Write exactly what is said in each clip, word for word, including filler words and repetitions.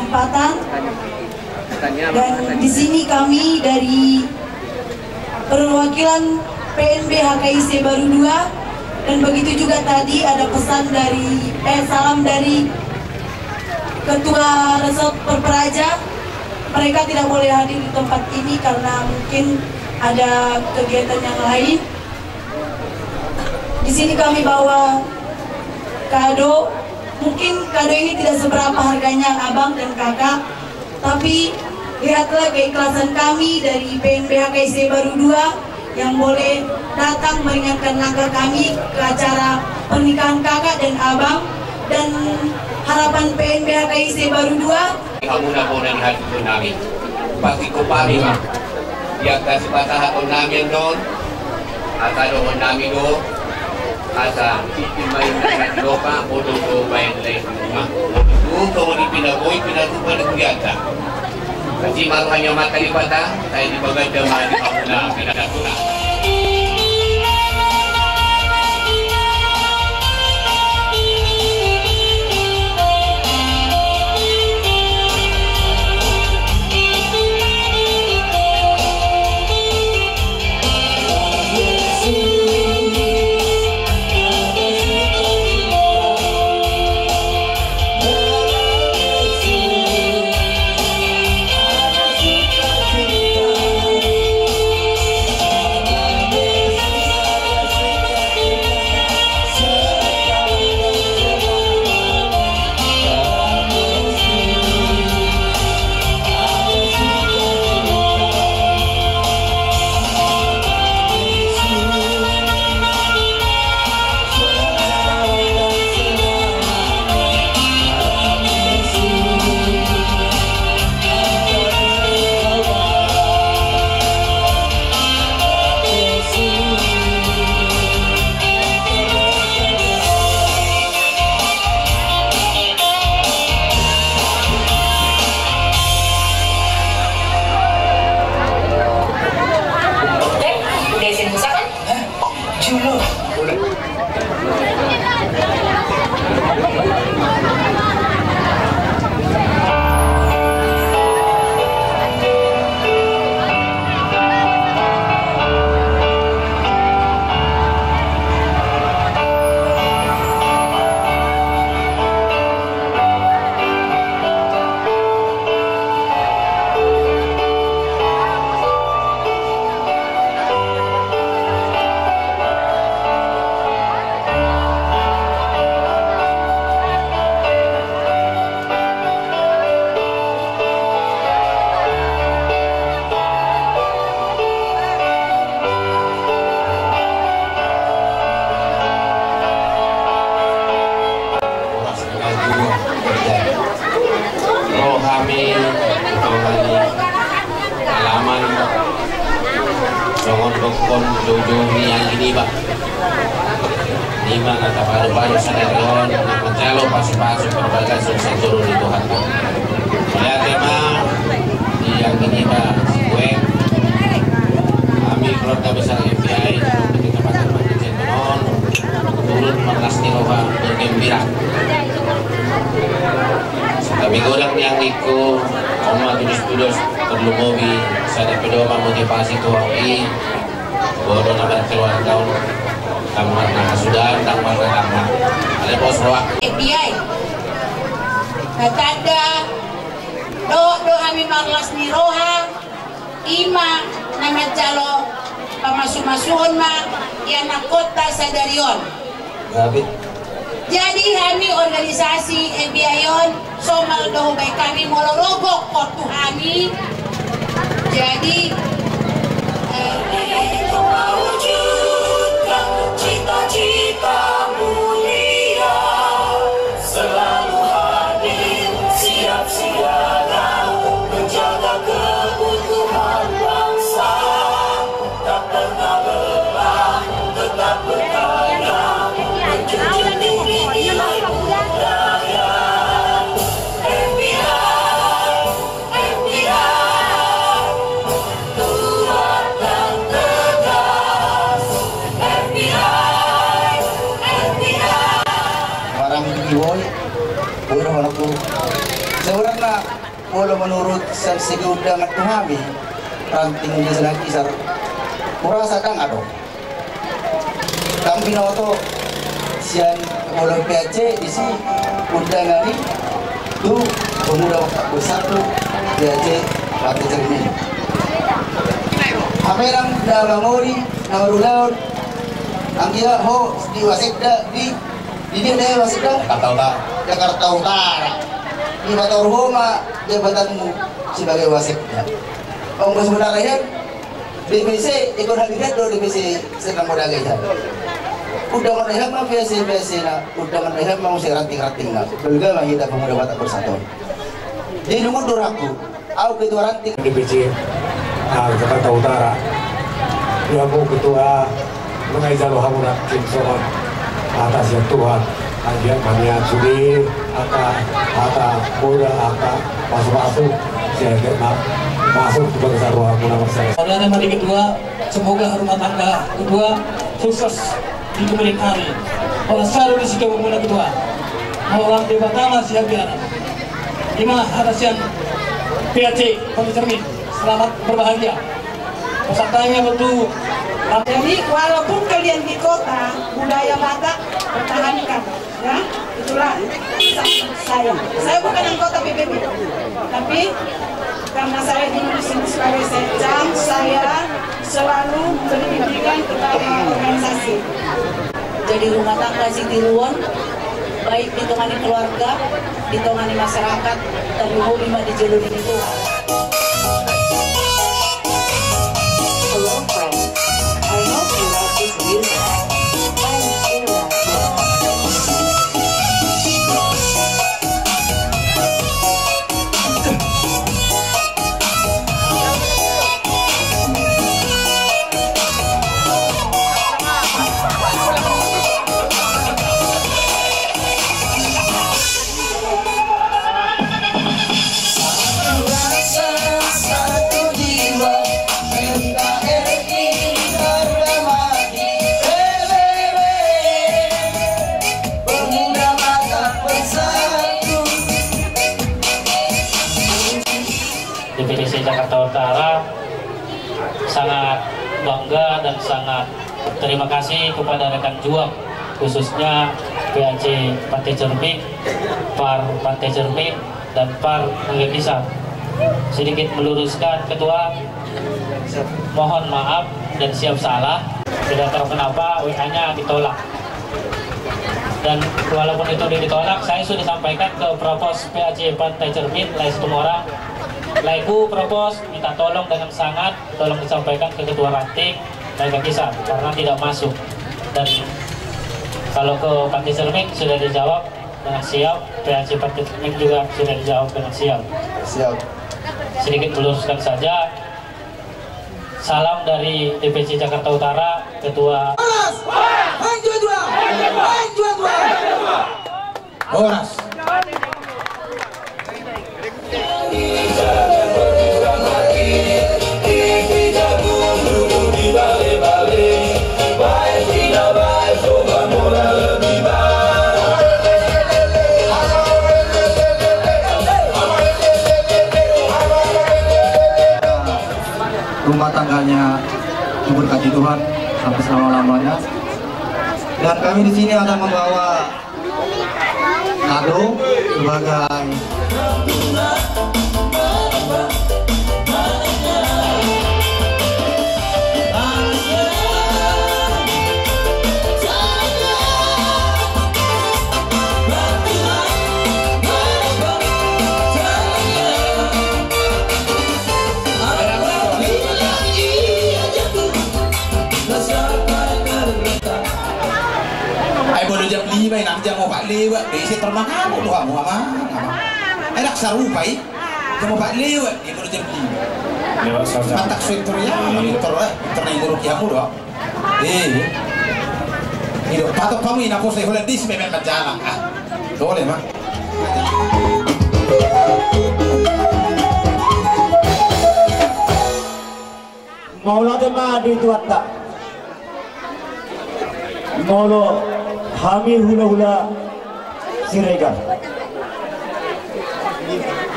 Patan. Dan di sini kami dari perwakilan P N B H K I C Baru dua, dan begitu juga tadi ada pesan dari, eh, salam dari Ketua Resort Perperaja. Mereka tidak boleh hadir di tempat ini karena mungkin ada kegiatan yang lain. Di sini kami bawa kado. Mungkin kado ini tidak seberapa harganya, Abang dan Kakak, tapi lihatlah keikhlasan kami dari P N B H K I C Baru dua yang boleh datang meringankan langkah kami ke acara pernikahan Kakak dan Abang, dan harapan P N B H K I C Baru dua. Hamuna bona ni hatuturon nami. Pasti kopami ma. Di angka sipatahaton nami annon. Asa dohonon nami do. Asa sipin ma inna na di lopa, bodo do baen lae di ruma. Bodo do songon i pinaboi, pinatupa di kuliata. Asi ma roha ni Amanta Debata, sai dipaganda ma di hamuna pinatuna. Ro hami, ro hami, alaman, songon dokkon joujou ni anggi niba. Ima na tapadu-padu sadari on, na manjalo pasu-pasu parbagason sian joro ni Tuhan. Mauliate ma di anggi niba si Boe. Hami keluarga besar M P I, di Kecamatan Batu Cendenon, turut marlas ni roha bergembira. Satabi godang ni anggingku, on ma tudos-tudos, tarlumobi sada pedoman motivasi tu hami. Bodo na markeluarga on, ndang marnahasuda, ndang marnatamba. Ale pos roha. M P I. Na tanda dohot do hami marlas ni roha, ima na manjalo pamasu-masuon ma di anakkonta sadari on. Jadi hami organisasi M P I on, somal do hubaen hami molo ro gokhon tu hami. Jadi, eh, mewujudkan cita-cita mulia, selalu hadir siap siaga menjaga kebutuhan bangsa. Barang iwoi, boro barang guru. Sebenarna, molo menurut sian segi undangan tu hami, ranting di Sinagisar, hurasa ndang adong. Ndang binoto sian molo P A C disi undangan i tu pemuda Batak Bersatu P A C Pantai Cermin. Hape ndang na mangoli na marulaon, anggiat ho di wasekda di, di dia na wasekda? Jakarta Utara. Jakarta Utara. Dipatorus ho ma jabatanmu sebagai wasekda. Onggo sebenarna D P C, ingkon hadirna do D P C Sernang Moda Gaiha. Undangan ni hami ma P A C, P A C na, undangan ni hami ma muse ranting-rantingna. Balga ma hita pemuda Batak Bersatu. Jadi nunga do ragu. Au ketua ranting. D P C, ah, Jakarta Utara. Ia mu ketua, mangai jalo hamu na tim songon hata sian Tuhan. Anggiat ma nian sude angka hata murah, angka pasu-pasu, sehingga ma-, masuk tu bagasan roha muna marsaya. Saudara mari ketua, semoga rumah tangga ketua sukses di kemudian hari. Horas selalu di situ muna ketua. Mauliate Debata ma sihabiaran. Ima hata sian P A C Pantai Cermin. Selamat berbahagia. Pesan tanya betul. Jadi, walaupun kalian di kota, budaya Batak pertahankan, ya. Itulah pesan saya. Saya bukan anggota P B B, tapi karena saya dulu di sini sebagai sekcam, saya selalu berbimbingan kepada organisasi. Jadi rumah tangga sitiruon, baik di tengah ni keluarga, di tengah ni masyarakat, tarlumobi ma di jolo ni Tuhan. Hello, friends. I hope you like this music. Thanks, Ella. D P C Jakarta Utara sangat bangga dan sangat terima kasih kepada rekan juang, khususnya P A C Pantai Cermin, Par Pantai Cermin, dan Par Naga Kisar. Sedikit meluruskan, Ketua, mohon maaf dan siap salah. Tidak tahu kenapa W A-nya ditolak. Dan walaupun itu ditolak, saya sudah sampaikan ke Propos P A C Pantai Cermin, Lae Situmorang. Laeku Propos minta tolong dengan sangat, tolong disampaikan ke Ketua Ranting, Naga Kisar, karena tidak masuk. Dan kalau ke Pantai Cermin sudah dijawab dengan siap, P A C Pantai Cermin juga sudah dijawab dengan siap. Siap. Sedikit meluruskan saja. Salam dari D P C Jakarta Utara, Ketua. Horas! Horas! Horas! Horas! Rumah tangganya diberkati Tuhan sampai selama-lamanya. Dan kami di sini akan membawa kado sebagai Ai molo jam lima, inang, jam opat lewat be ise termangamu tu hamu, amang. Ai ndang sarupa i. Jam opat lewat i molo jam lima. Lewat saja. Mantap, so pintor, ya, pintor, eh, pintor na inguruk hamu do. Eh. Ido, patok hamu i, na poso i holan disi memang manjalang. Ah. Boleh, Mak. Mauliate ma di Tuhanta. Molo hami hulahula Siregar,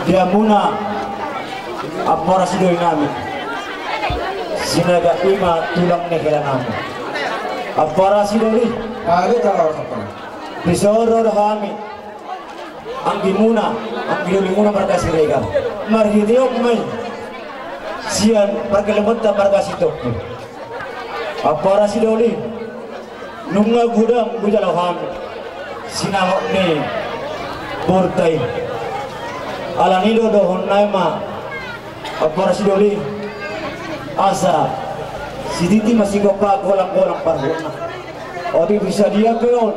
Di hamuna ampara sidoli nami, Sinaga, i ma tulang ni hela nami. Ampara sidoli, dison do hami anggimuna, anggidolimuna marga Siregar. Marhite on ma i sian pargellengonta marga Sitompul. Ampara sidoli, nunga godang hujalo hami sinamot ni borunta i. Alani i do dohononnami ma, ampara sidoli, asa sititi ma sigompa, golang-golang parhutna. Otik bisa dia pe on.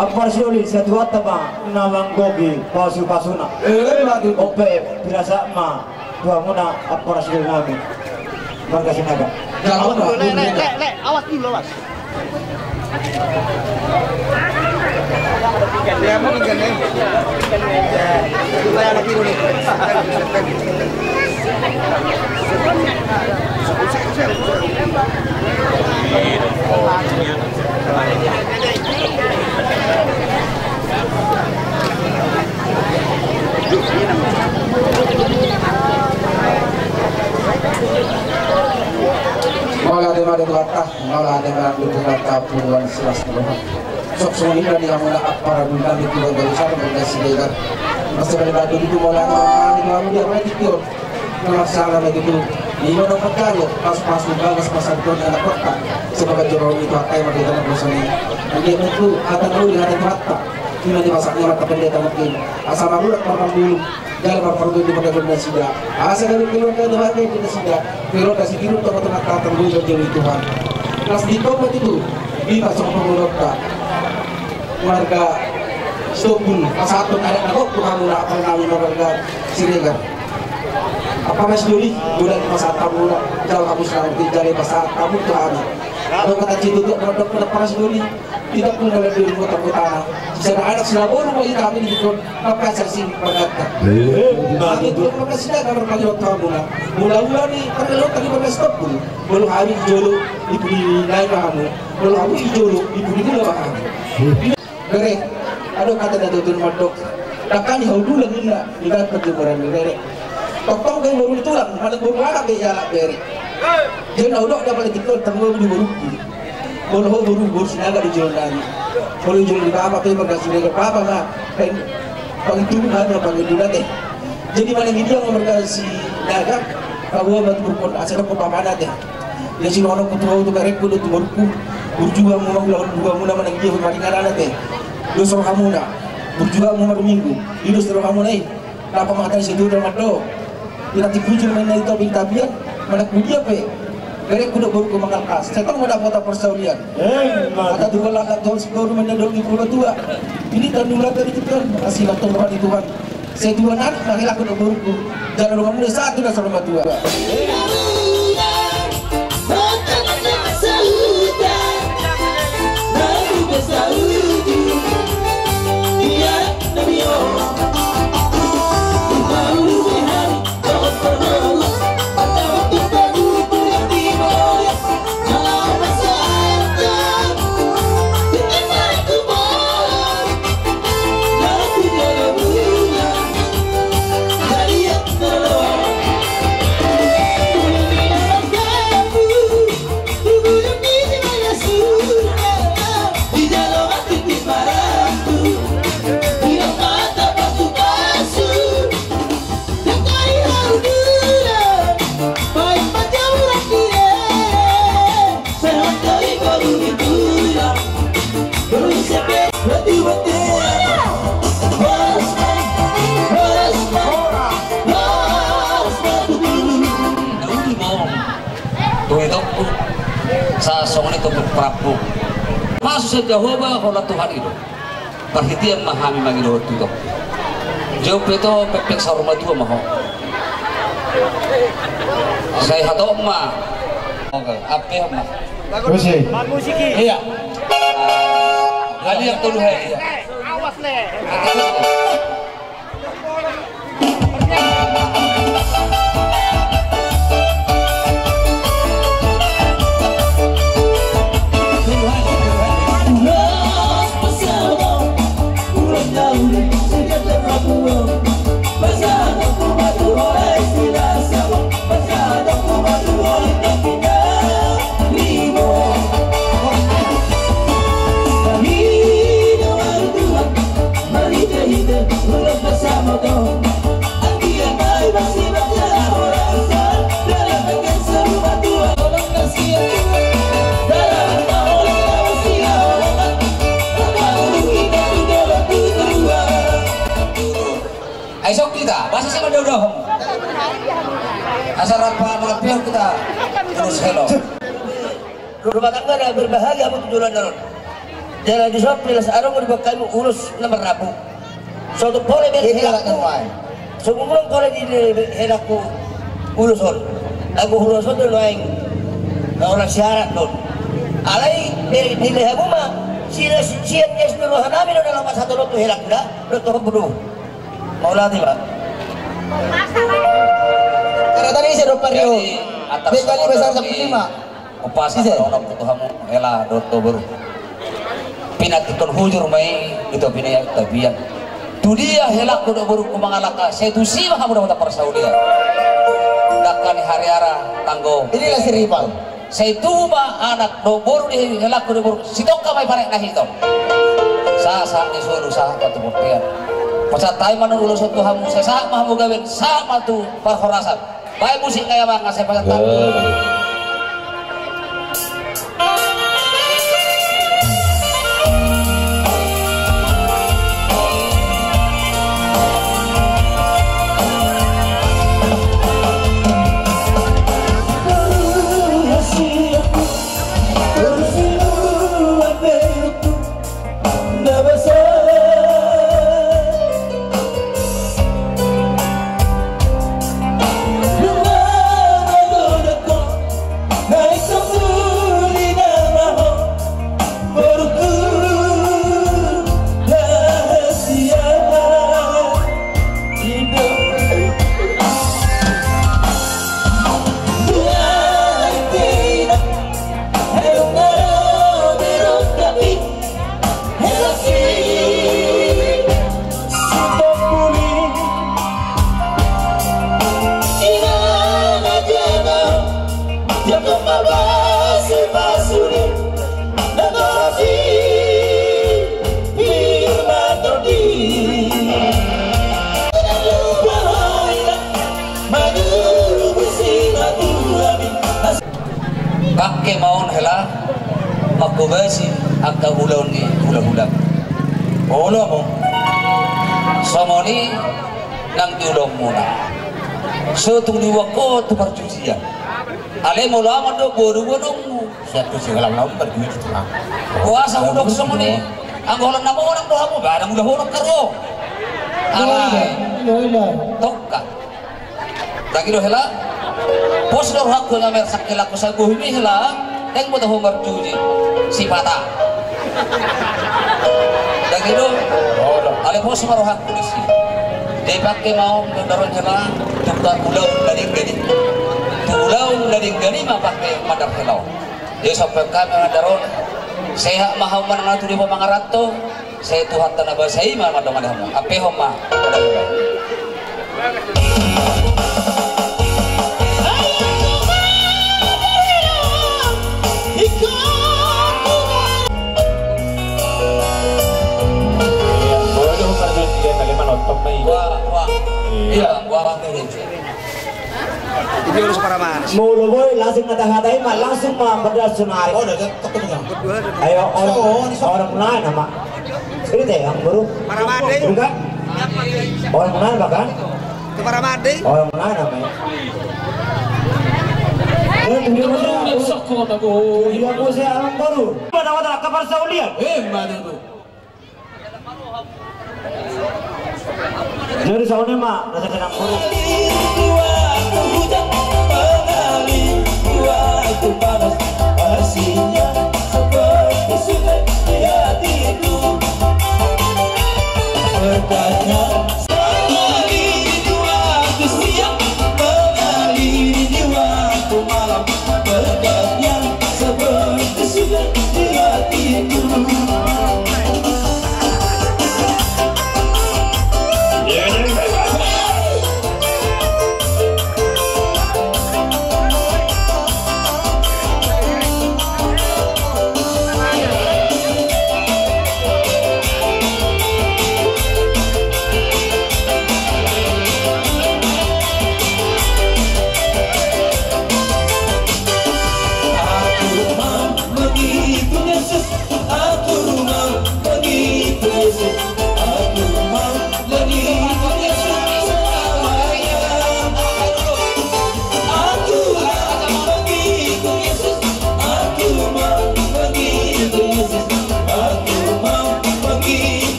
Ampara sidoli, sai Tuhanta ma na manggohi pasu-pasuna. Emma tutu. On pe, pirasa ma tu hamuna ampara sidoli nami marga Sinaga. Awas dulu, le, le, le, le, awas dulu, awas. Mauliate ma di Tuhanta, mauliate ma di Tuhanta, punguan silas ni roha. Songon i ma di hamuna ampara sidoli nami, keluarga besar marga Siregar. Mauliate ma di hamuna, di hamuna, di hamuna. Nunga sala ma tutu, i ma na manjalo pasu-pasu, bagas pasu-pasu ni anakhonta, sebagai joro ni Tuhanta i marhite na poso ni. Anggiat ma tutu hata na uli, hata ni Tuhanta, i ma dipasahat ni Amanta Pendeta nangkin, asa marurat marhambulu, jala marparguru di pardalanan nasida. Asa gabe keluarga na bahagia di nasida, keluarga sitiruon tonga-tonga, hata na uli, joro ni Tuhan. Las di toma tutu, i ma songon pangulunta marga Sitompul, pasahathon adat na gok tu hamuna ampara nami marga Siregar. Ampara sidoli, godang pasahat hamuna, jala hamu sinamot i, jala pasahat hamu tu hami. Adong hata situtu na mandok, ampara sidoli, tidak pun dalam diri kota-kotana. Sisada anak sisada boru ma hita hami di kota, maka saksi marganta. Hami tu marga Sinaga marpangidoan tu hamuna. Mula-mula ni pargellengonta di marga Sitompul, molo hami di jolo, di pudi nai ma hamu. Molo hamu di jolo, di pudi muna ma hamu. Bere, adong hata na tutu na mandok, dangka ni hau dulang ninna, di bagasan parjambaran ni rere. Tongtong gabe boru ni tulang, manang boru anak be ialap bere. Jadi na hudok do apala tingkol tarlumobi di borungku. Molo ho boru, boru Sinaga di jolo nami. Molo di jolo ni bapa pe marga Siregar, bapa ma, pang-, pangintubu ma, panginduna te. Jadi manang di dia ma marga Sinaga, paboa ma tu borungkon, asa dok bapana te. Jadi songon on tu ho, tu berengku dohot tu borungku, burju hamu ma ulaon, burju hamu na manang dia pe maringanan ate. Dos rohamuna, burju hamu marminggu, i dos rohamuna i. Napa ma hata ni situa mandok, pinantik bujur ma ninna i topi tapian, manang tu dia pe berengku dohot borungku mangalangka, sai tong ma dapotan parsaulian. Hata Tuhan, hata Tuhan, siboru ma ninna dohot ni parmatua. Ini tandu lata di Tuhan, asi ma tong roha ni Tuhan. Sai tu anak, na hela dohot borungku. Jala donganmuna sahat tu na saur matua. Tuitokku, sa songon i tombuk parambuk. Pasu sian Jahowa, holan Tuhan i do. Parhitean ma hami mangido tu Tuhan. Jolo pe to, pepek saur matua ma ho. Sai hatop ma. Oke, ape ma. Musik. Iya. Kali yang tolu hai, iya. Awas le. Hita ulos helo. Rumah tangga na berbahagia hamu tu joloan on. Jala dison pe las adong diboan hami ulos na marrambu. So tung pola be helangku. So tung pola di helangku ulos on. Anggo ulos on do nuaeng na orang siarat do. Alai di hamu ma sian sian jes do rohanami do dalam masa tolu tu helangku da. Do tu hamu do. Mauliate ma. Karena tadi saya dopan yo. Jadi, antar beta ni besar sampai lima. Upasan tonok tu hamu hela dohot boru. Pinantikkon hujur ma i, ito pinantikkon tapian. Tu dia helangku dohot borungku mangalangka, sai tusi ma hamu dapotan parsaulian. Dangka ni hariara tanggo. Inilah si rival. Sai tubu ma anak dohot boru di helangku dohot boru. Sitongka ma i panek na hito. Sahat-sahat ni solu, sahat ma tu bontean. Pasahat hami ma annon ulos on tu hamu, sai sahat ma hamu gaben, sahat ma tu parhorasan. Baen musik na i amang, asa pasahat hami. Pangke ma on hela, manghobasi angka ulaon ni hulahula. Olo amang. Songon i nang di ulaonmuna. So tung diboan ho tu parjujian. Alai molo amang dohot boru boanonmu. Siap tu segala ulaon parjujian tu. Boasa hudok songon i. Anggo holan na monang do hamu, ba na mula holan karo. Alai. Tongka. Dang i do hela. Pos do rohangku na mersak hela, ku sai bohimi hela. Dang boi tahu marjuji. Sipata. Dang i do. Alai pos ma rohangku disi. Dipangke ma on daroan hela. Tu ulaon na denggan i. Tu ulaon na denggan i ma pangke mandar hela on. Ia sampe hami mandar on. Sehat ma hamu manang na tu dia pamangaranto. Sai Tuhanta na basa i ma mandongani hamu. Ampehon ma. Wah, wah. Iya, wah, wah. Itu harus paramahan. Molo boi langsung na tahatai ma, langsung ma berdas sunari. Oh, udah, udah, udah. Ayo, orang, orang lain nama. Ini teh, yang baru. Paramade. Bukan? Orang lain, bukan? Itu Paramade. Orang lain namanya. Eh, dia mana? Dia mau saya orang baru. Pada waktu kapan saya lihat? Eh, mana itu? Jadi saudara ma, rasa tenang dulu.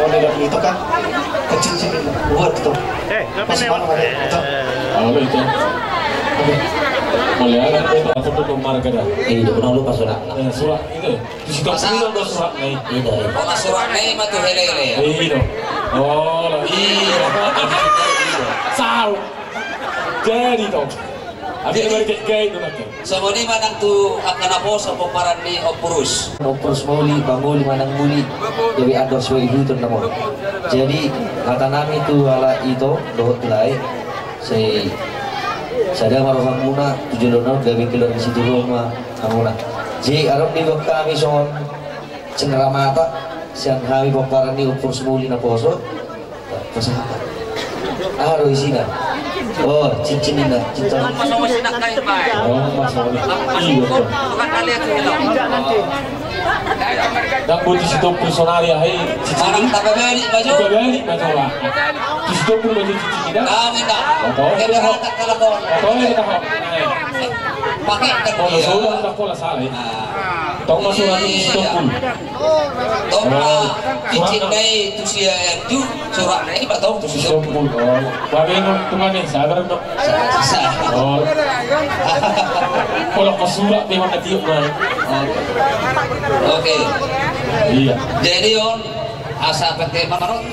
Ada itu kan, kecil sini, buat itu. Pas mana ada itu? Kalau itu. Oke. Boleh ada itu. Aku tuh marga dah. Eh, udah lupa surat. Eh, surat itu. Di situ. Masa surat, surat nih. Iya, iya. Masa surat nih, matu hele-hele. Iya. Oh, lah. Iya. Salah. Jadi dong. Jadi, songon i ma nang tu angka naposo pomparan ni Ompu Rus. Ompu Rus muli, mangoli ma nang muli. Jadi andor sua ihuton namo. Jadi hata nami tu halak ito dohot tu lae. Sai sada ma rohamuna tu jolo na on, gabe keluar di situ roha ma hamuna. Jadi adong dibaen hami songon cenderamata sian hami pomparan ni Ompu Rus muli naposo. Pasahat. Aha do isina? Oh, cincin ninna, cincin. Oh, mas, oh, iya, betul. Ndang boti si Tompul sonari, aha i, cincin i. Tabalik ma jo. Tabalik ma jo, Pak. Si Tompul ma jo cincin i, dah. Tahu, tahu. Tahu, tahu. Pakai. Oh, tahu, tahu, salah, ya. Tong ma surat ni si Tompul. Tong ma, cincin na i tu si Anju, surat na i ma tong tu si Tompul. Babe, nuntungan ni, sabar dong. Sabar. Kalau kau surat, memang nanti yuk, Bang. Oke. Iya. Jadi on, asa pete marot.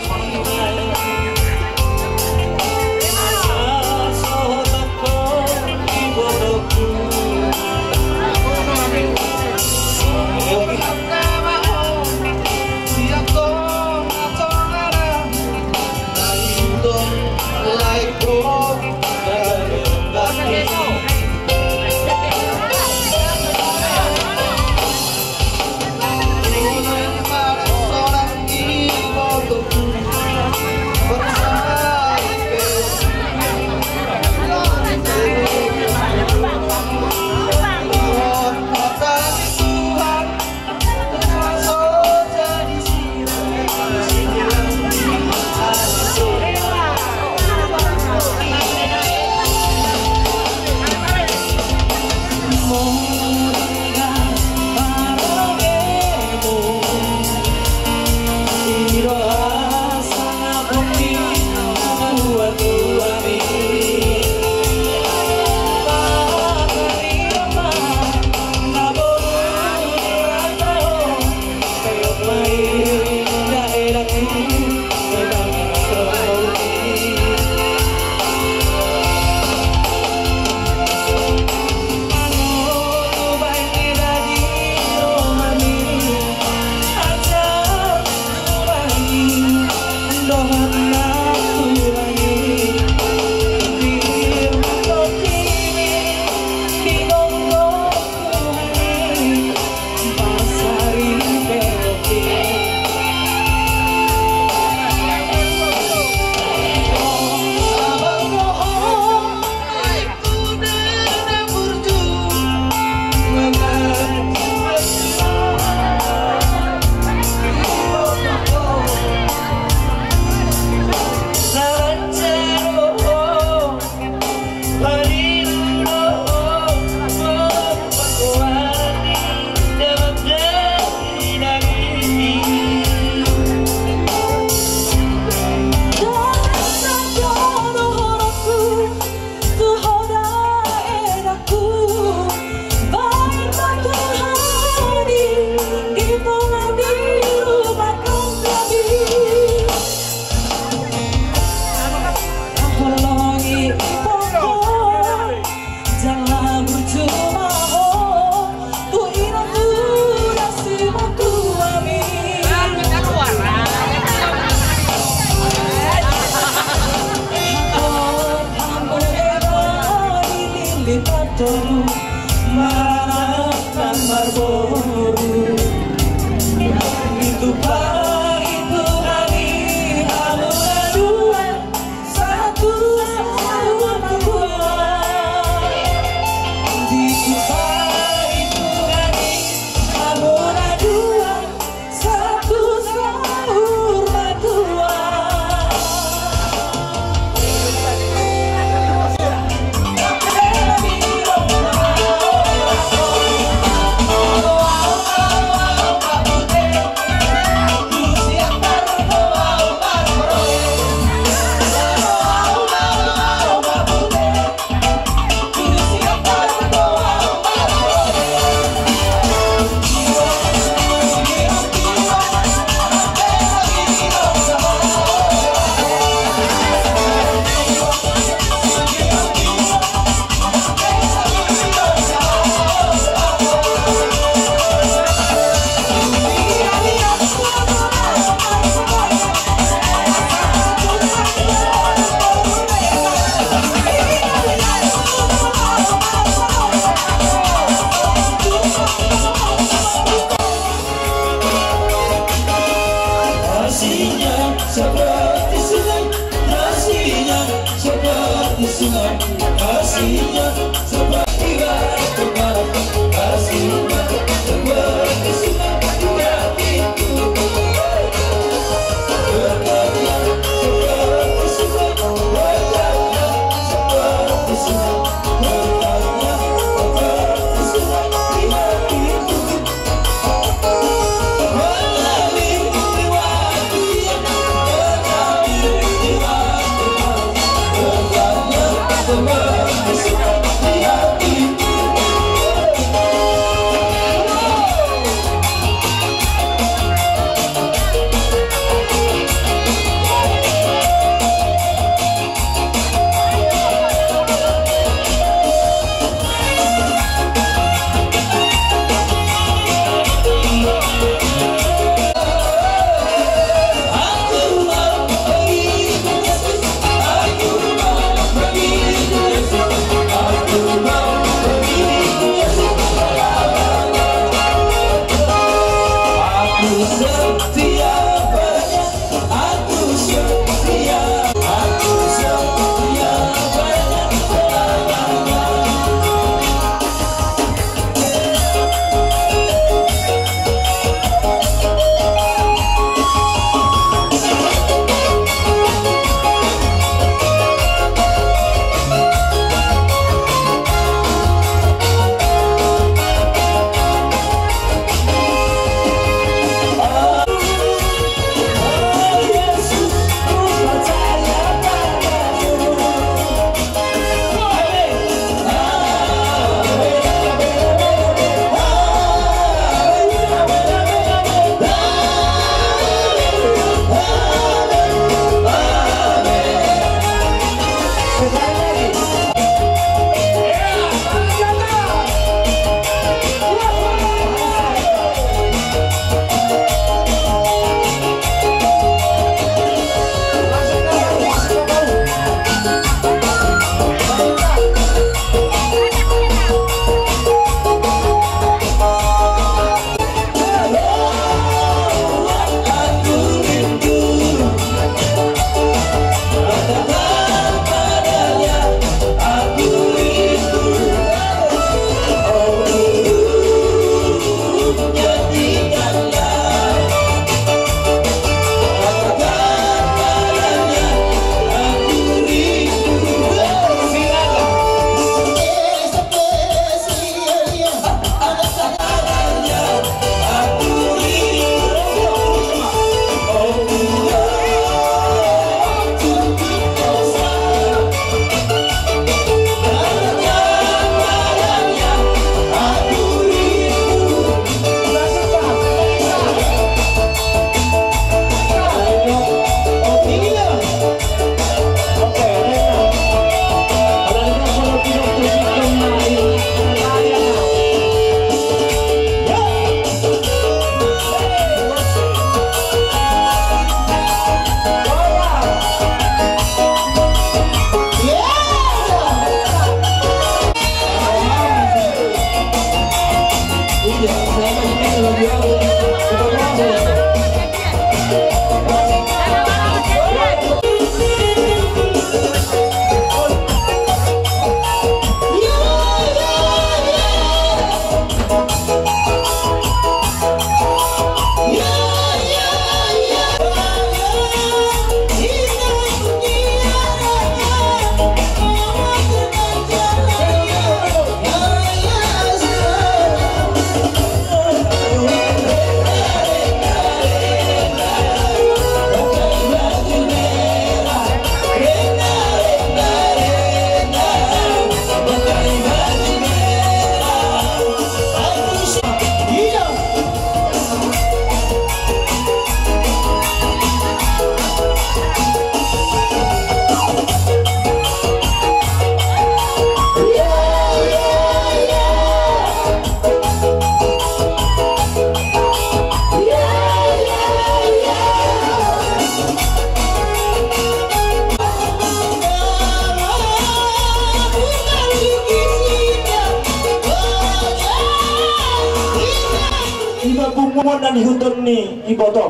Ima punguan na nihuton ni ibotom.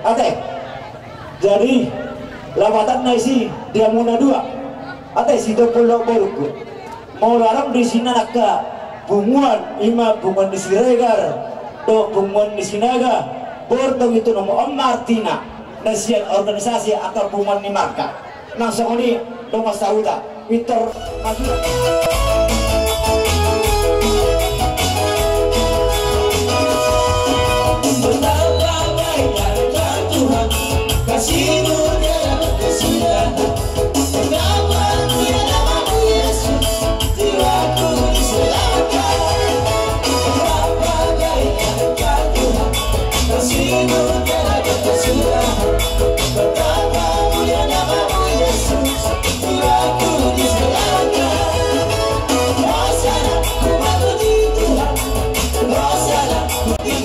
Ate. Jadi lapatanna disi di hamuna dua. Ate, sitompul do borungku. Molo adong di sini angka punguan, ima punguan ni Siregar dohot punguan ni Sinaga, bortong itu nomu on ma artina, na sian organisasi angka punguan ni marga. Nang songon i dongan sahuta, Victor Madura.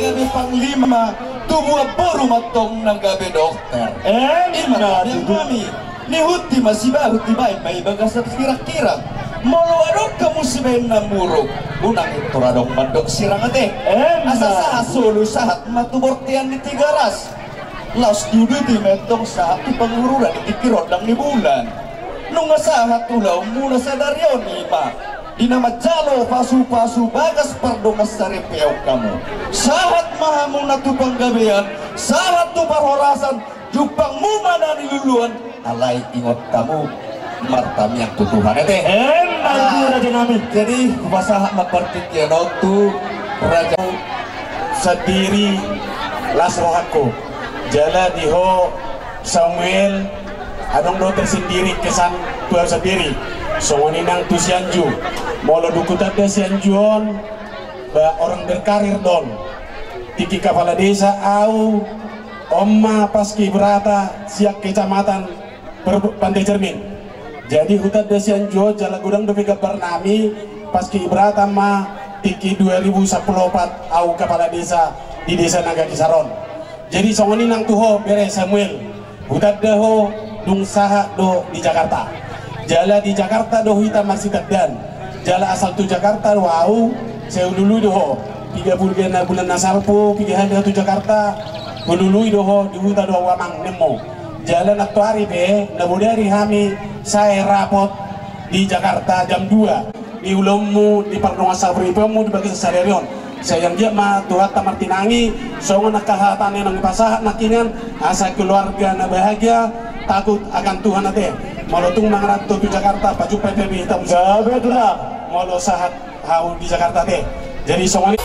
Gabe panglima, tubuan boru ma antong na gabe dokter. Emma tutu. Ni huti ma sibahu, dibaen ma i bagasan hirang-hirang. Molo adong hamu sibaen na muruk, unang intor adong mandok sirang ate. Asa sahat solu, sahat ma tu bontean ni Tigaras. Laos diuduti ma antong sahat tu pangururan di tingki rondang ni bulan. Nunga sahat ulaonmuna sadari on, ima di na manjalo pasu-pasu bagas pardongansaripeon hamu. Sahat ma hamuna tu panggabean, sahat tu parhorasan, jumpangmuna na niluluan, alai ingot hamu martamiang tu Tuhan ate. Emma tutu, raja nami. Jadi hupasahat ma partingkian on tu raja sandiri, las rohangku. Jala di ho Samuel, adong do tersendiri kesan tu ahu sandiri. Songon i nang tu Sianju. Molo dung hutanda Sianju on, ba orang berkarir do on. Tingki kapala desa ahu, on ma paskibrata sian kecamatan Pande Cermin. Jadi hutanda Sianju on jala godang dope gambar nami, paskibrata ma tingki dua ribu sampulu opat ahu kapala desa di desa Nagakisar on. Jadi songon i nang tu ho bere Samuel, hutanda ho dung sahat do di Jakarta. Jala di Jakarta do hita marsitandaan. Jala asal tu Jakarta do ahu, sai hulului do ho. Piga pulu na bulan na salpu, piga hali ho tu Jakarta, hulului do ho, di huta do ahu amang, ninmu. Jala nantoari pe na bodari hami sae rapot di Jakarta jam dua. Di ulaonmu, di pardongansaripeonmu di bagasan sadari on. Sai anggiat ma Tuhanta martinangi, songon angka hata na naeng hupasahat nangkiningan, asa keluarga na bahagia, takut akan Tuhan ate. Molo tung mangaranto tu Jakarta, pajumpa pe hita. Molo sahat ahu di Jakarta ate. Jadi songon i.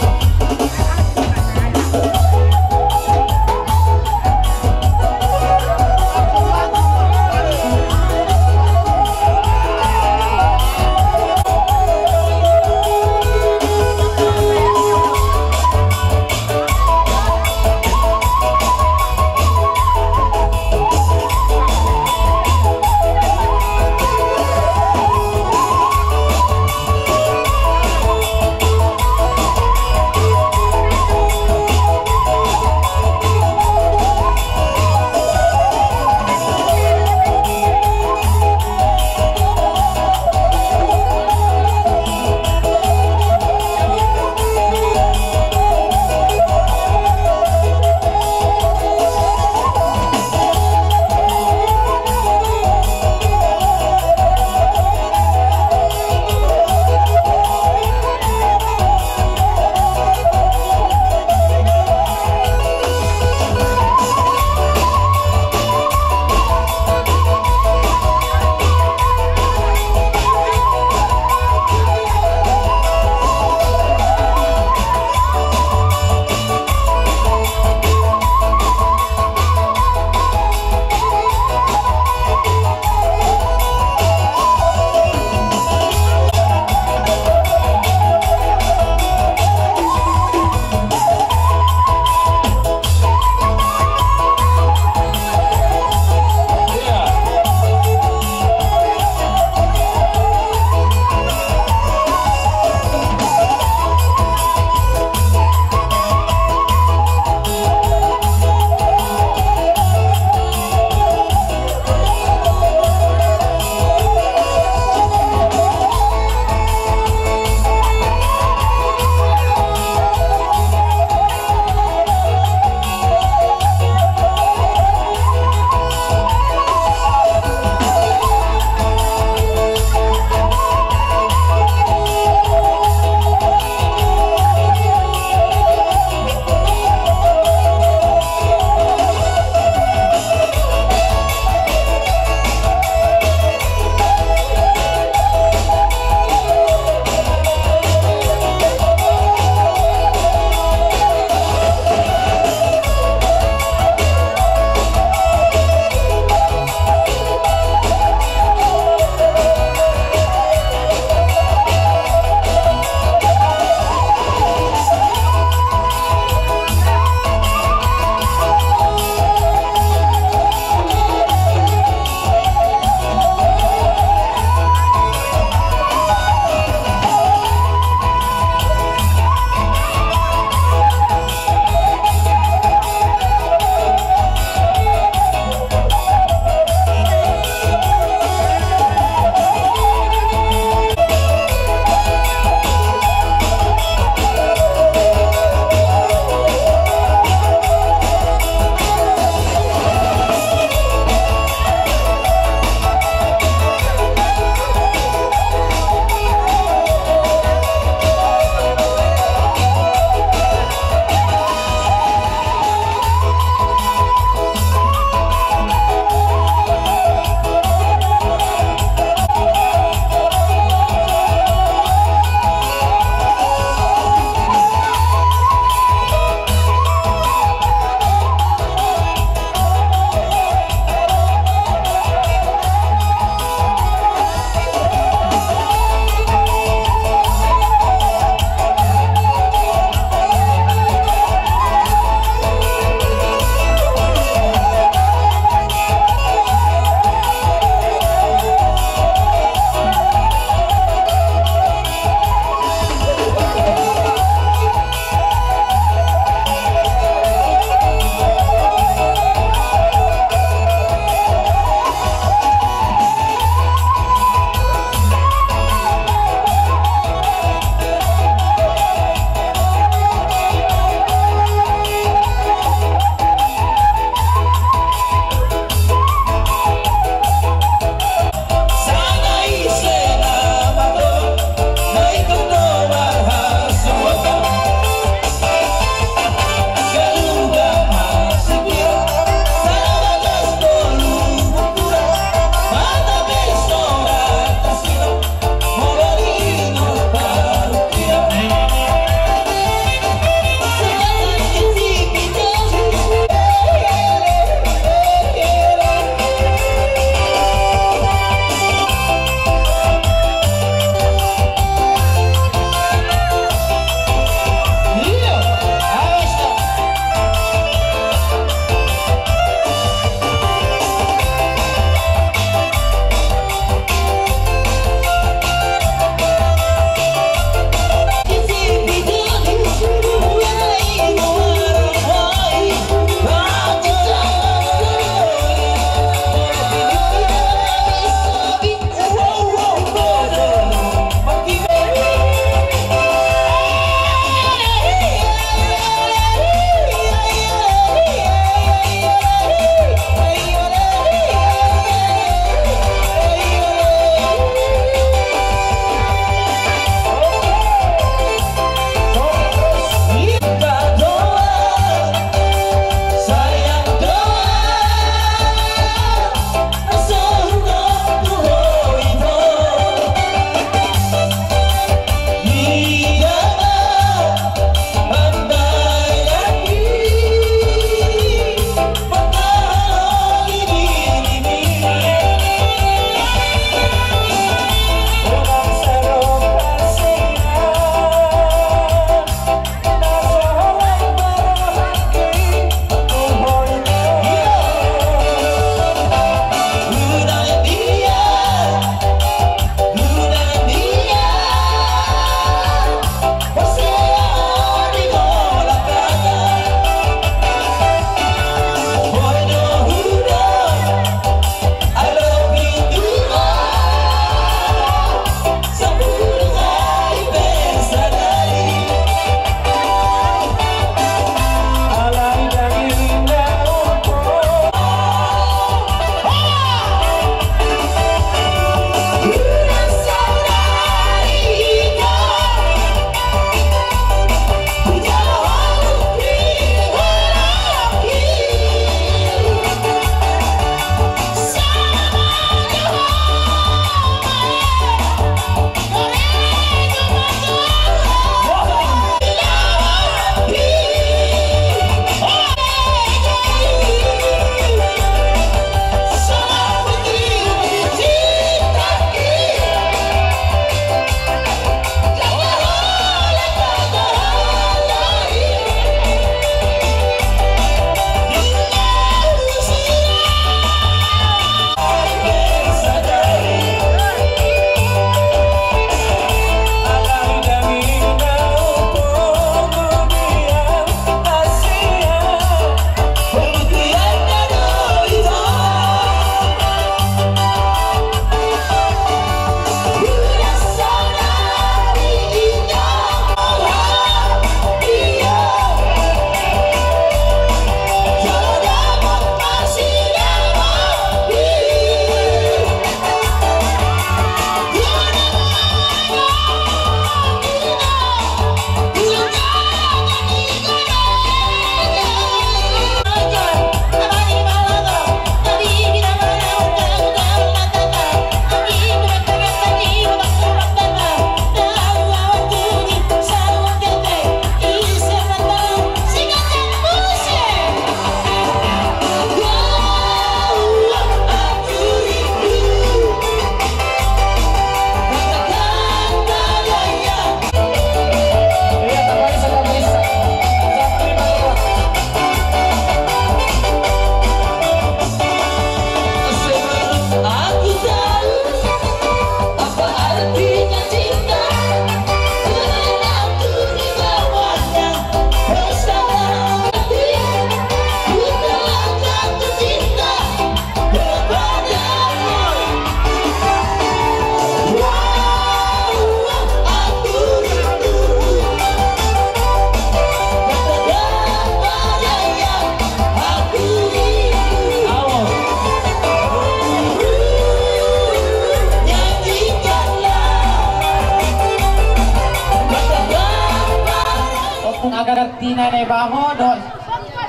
Bertina na iba ho do,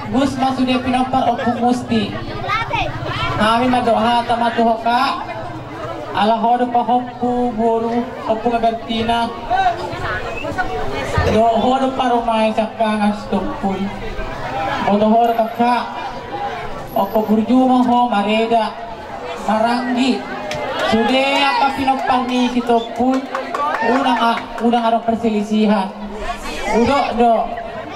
gus ma sude pinompar Ompu Musti. Hami mandok hata ma tu ho ka, ala ho do pahompu boru Ompu Bertina. Do ho do parumaen siangkangan Sitompul. Boto ho do kakak, Ompu burju ma ho mareda. Maranggi. Sude angka pinompar ni Sitompul, unang a-, unang adong perselisihan. Hudok do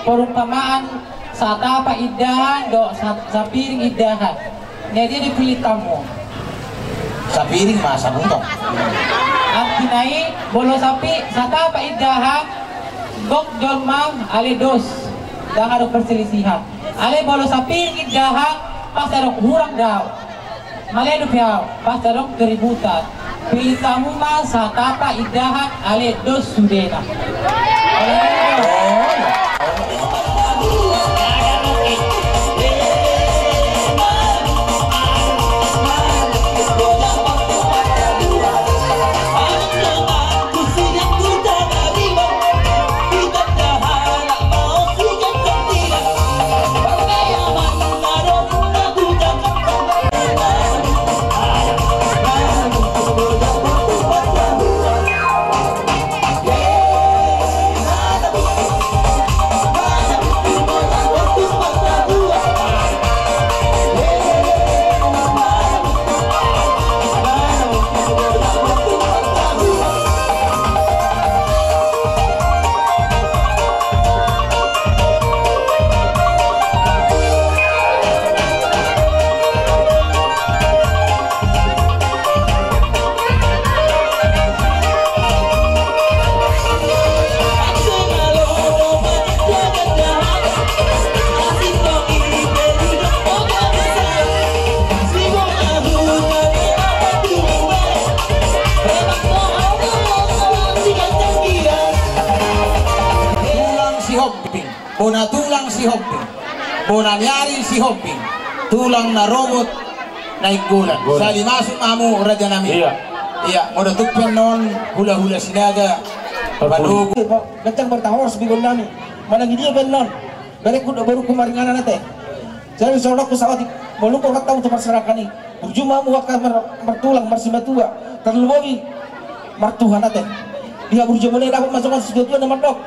perumpamaan, satapa indahan do sa-, sapiring indahan. Na dia dipillit hamu? Sapiring ma sabutong. Artina i, molo sapi-, satapa indahan, gok jolma ale dos, ndang adong perselisihan. Alai molo sapiring indahan, pasti adong hurang do au. Maledo pe au, pasti adong keributan. Pillit hamu ma satapa indahan ale dos sudena. Tulang Sihombing, bona tulang Sihombing, bona ni ari Sihombing, tulang na robot Nainggolan. Golan. Sahali masuk ma hamu, raja nami. Iya. Iya, molo tung pe annon hulahula Sinaga. Betul. Panogu. Kencang bertahor sebigol nami. Manang dia pe annon. Berengku do, berengku maringanan ate. Jadi soalna ku sawati, molo ku rata untuk masyarakat ni. Burju ma hamu angka mar-, martulang, marsimatua. Tarlumobi martuhan ate. Di haburjuon muna i dapot ma songon situatua na mandok.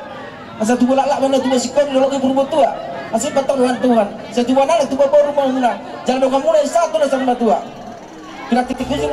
Asa tubu laklak ma na tubu singkop, di dolok i purbo tua. Asa i patang Tuhan, Tuhan. Asa tubu anak, tubu boru ma hamuna. Jala dongan muna i sahat tu na saur matua. Pinantik ujung.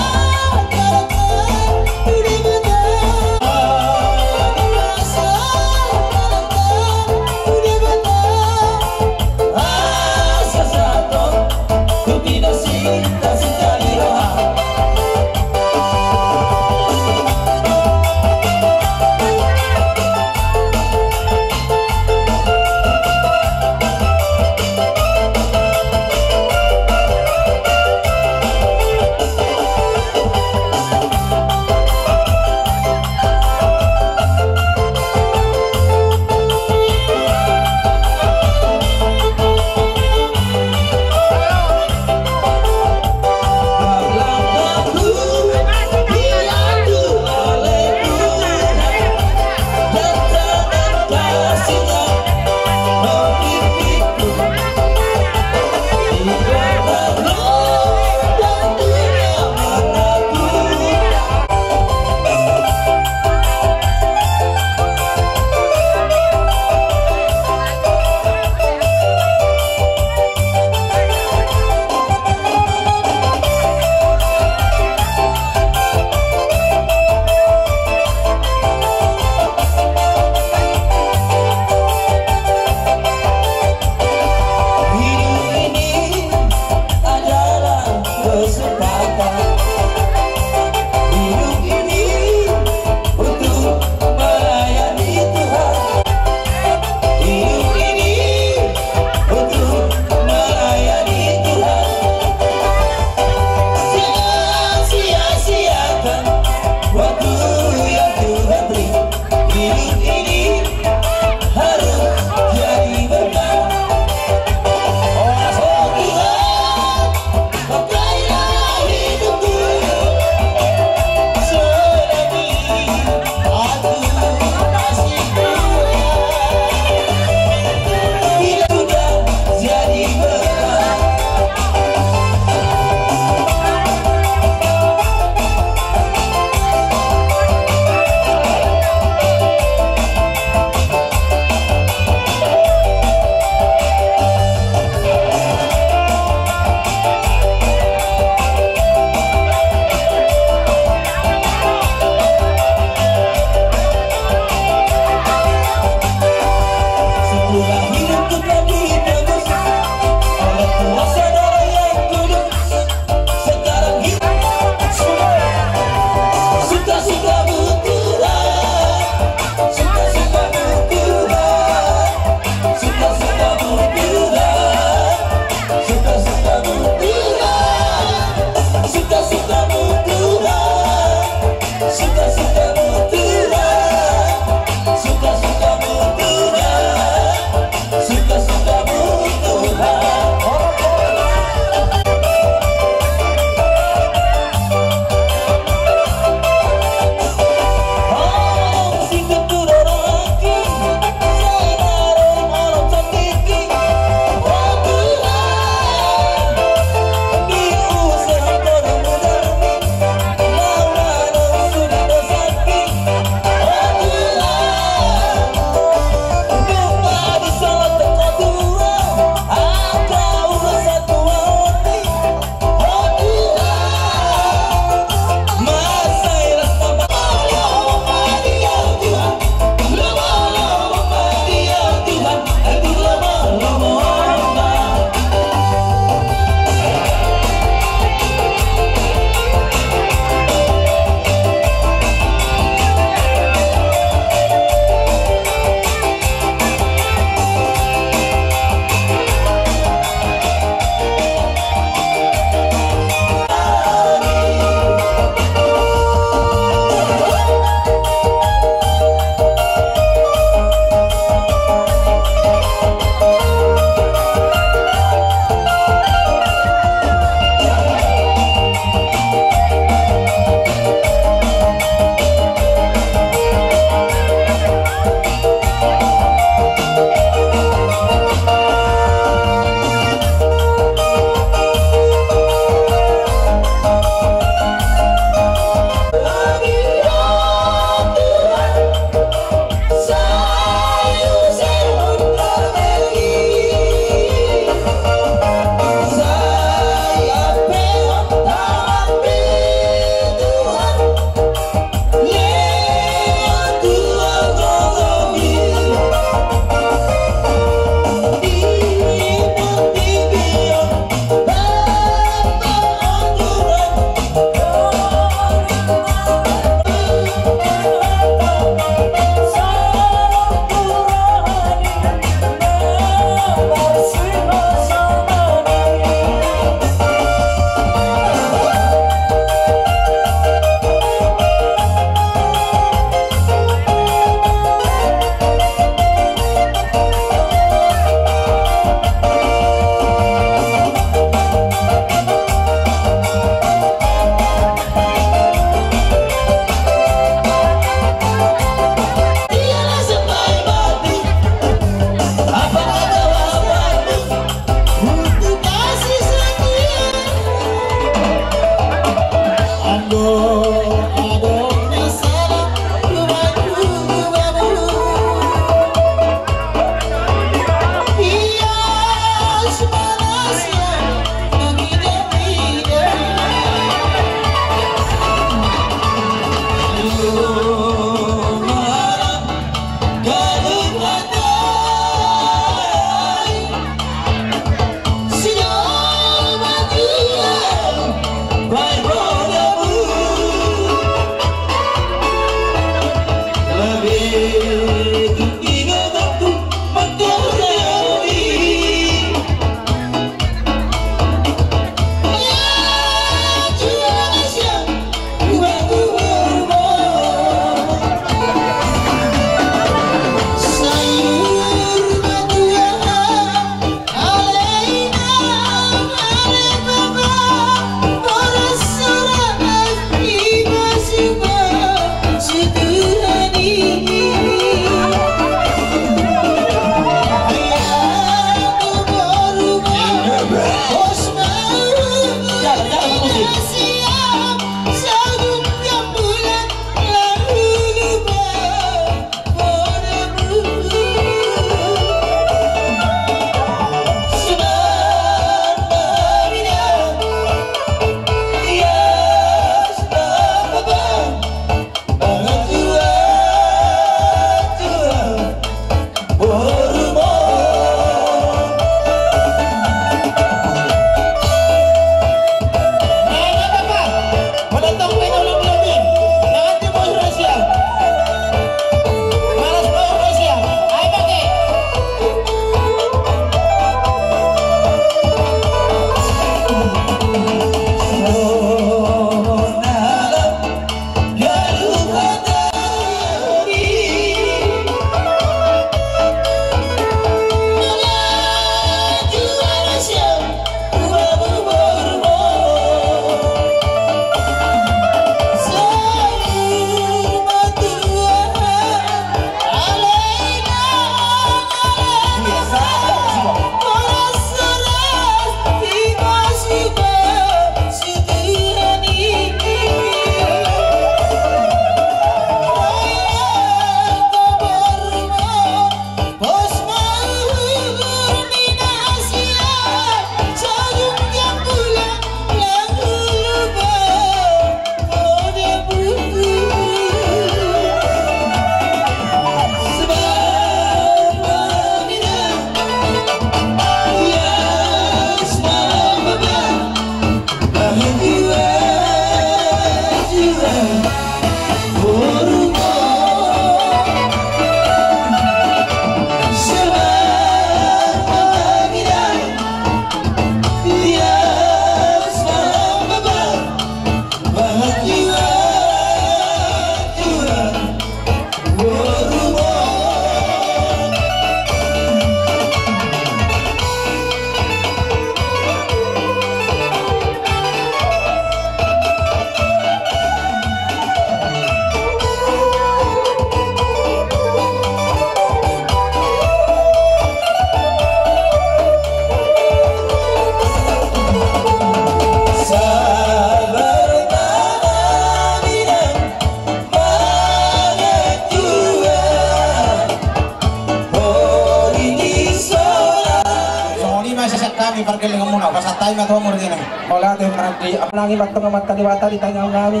Ima tu hamu rene. Mauliate marende, apalagi mantong Amanta Debata di tangiang nami.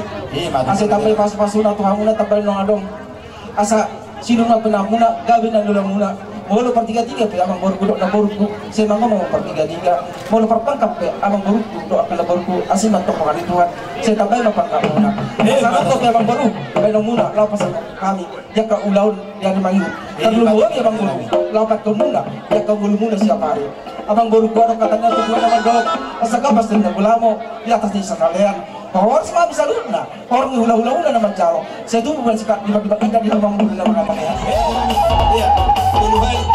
Asa tambai pasupasuna tu hamuna, tambai naung adong. Asa sidung ma pinahanmuna, gabe nandulanmuna. Molo partigatiga pe amangborungku dohot namborungku, sai mangomo ma partigatiga. Molo parpangkat pe amangborungku dohot namborungku, asi mantong roha ni Tuhan, sai tambai ma pangkatmuna. Asa nangkok pe amangboru, baenonmuna laho pasahat hami di angka ulaon di ari mangihut. Tarlumobi amangboru, laho paekhonmuna di angka ngolumuna siapari. Amangborungku, adong hata ni natuatua na mandok, asa gapas ni na gulamo di atas ni sahalean. Horas ma hami saluhutna, horas ni hulahulamu na manjalo. Sai tubu ma sika di bagi-bagi di amangboru na mangamangean. Iya, betul baik.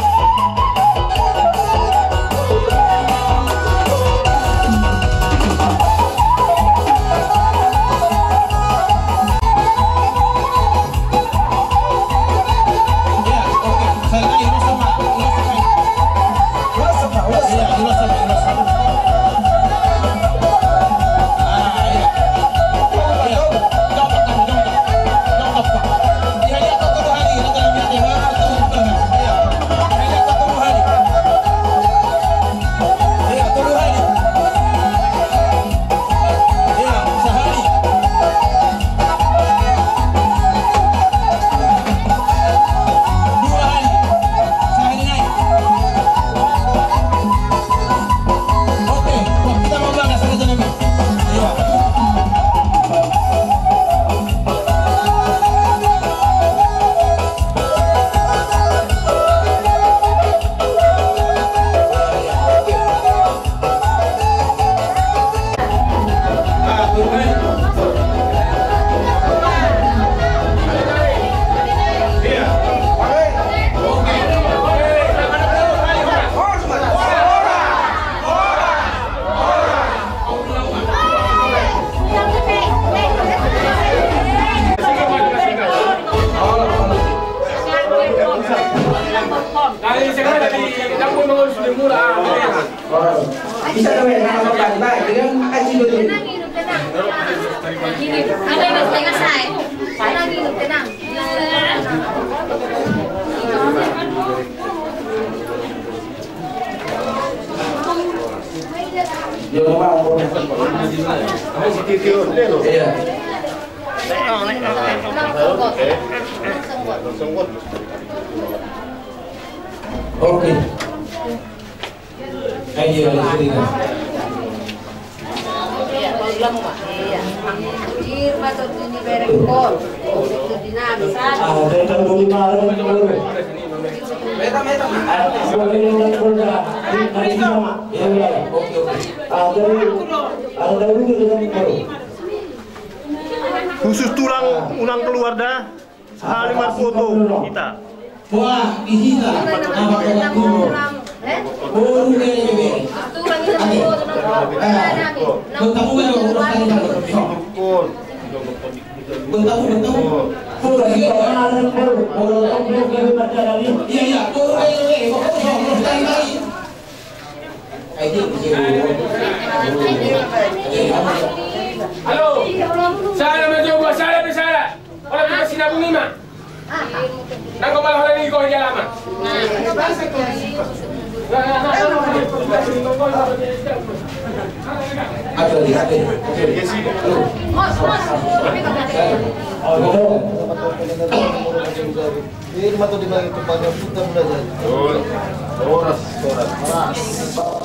Oke. Ayo, lanjutkan. Khusus tulang unang keluar da. Sahali marfoto hita. Wah, di hita. Boru bebe. Boru bebe. Boru bebe. Iya, iya. Boru bebe. Halo. Salah mencoba, salah bicara. Ora tu sinabung ima. Nanggo malah ora ni kau jalaman. Ada di hati. Ini mah tuh di mana tempatnya kita belajar. Horas, horas, horas.